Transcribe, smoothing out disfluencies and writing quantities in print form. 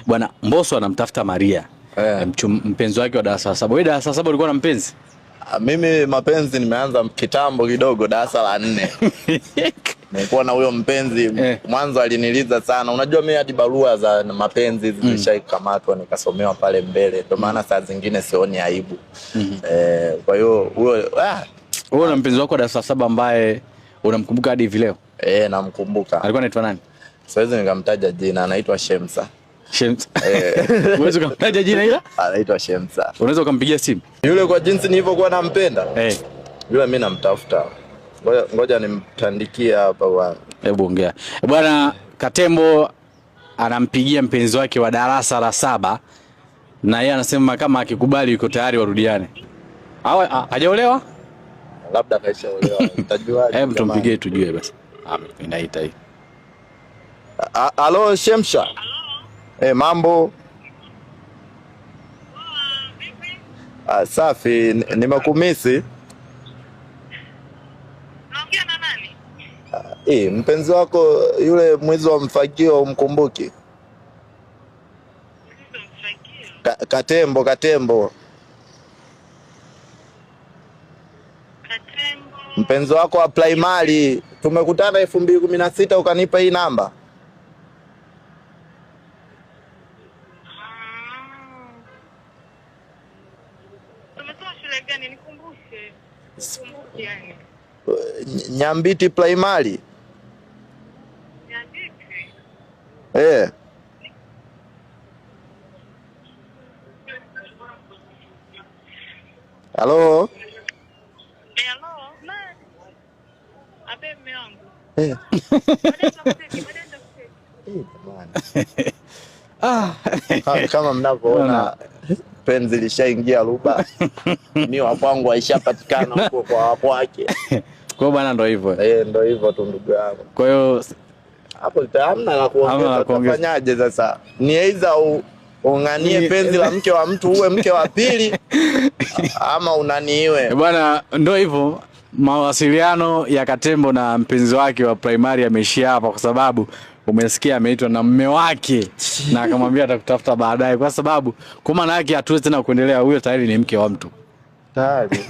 Bwana Mbosso anamtafuta Maria. Eh. Mpenzi wake wa darasa la saba. Wewe darasa la saba ulikuwa na mpenzi? Mimi mapenzi nimeanza kitambo kidogo, darasa la 4. Nilikuwa na huyo mpenzi Eh. mwanzo aliniliza sana. Unajua mimi hadi barua za mapenzi zilishaikamatwa nikasomewa pale mbele. Ndio maana saa zingine sioni aibu. Kwa hiyo huyo Wewe una mpenzi wako wa darasa la saba ambaye unamkumbuka hadi hivi leo? Namkumbuka. Alikuwa anaitwa nani? Siwezi nikamtaja jina, anaitwa Shemsa. Shemsa. Unaweza ukamtaja jina ila? Anaitwa Shemsa. Unaweza ukampigia simu? Yule kwa jinsi nilivyokuwa nampenda. Yule mimi namtafuta. Ngoja, ngoja nimtandikie hapa bwana. Hebu ongea. Bwana Katembo anampigia mpenzi wake wa darasa la 7 na yeye anasema kama akikubali yuko tayari warudiane. Au hajaolewa? Labda kaishaolewa. Utajuaje? Hebu tumpigie tujue basi. Inaita hii. Alo Shemsha. Mambo? Safi, nimekumisi. Naongea na nani? Mpenzi wako yule mwizi wa mfagio umkumbuki? Mwizi wa mfagio? Katembo, Katembo. Katembo. Mpenzi wako wa primary, tumekutana 2016 ukanipa hii namba. Tumesoma shule gani? Nikumbushe. Nikumbuke yani. Nyambiti primary. Nyambiti. Halo? Hello. Nani? Abe mume wangu. Baadaye nitakuteki. Jamani. Kama mnavyoona penzi lishaingia ruba. Mimi wa kwangu haishapatikana huko kwa wa kwake. Kwa hiyo bwana ndo hivyo. Ndo hivyo tu ndugu yangu. Kwa hiyo hapo hamna la kuongeza, Hamna la kuongeza. utafanyaje sasa? Ni aidha ung'anie penzi la mke wa mtu uwe mke wa pili ama unaniiwe. Bwana ndo hivyo. Mawasiliano ya Katembo na mpenzi wake wa primary yameishia hapa kwa sababu umesikia ameitwa na mume wake na akamwambia atakutafuta baadaye, kwa sababu kwa maana yake hatuwezi tena kuendelea, huyo tayari ni mke wa mtu. Tayari.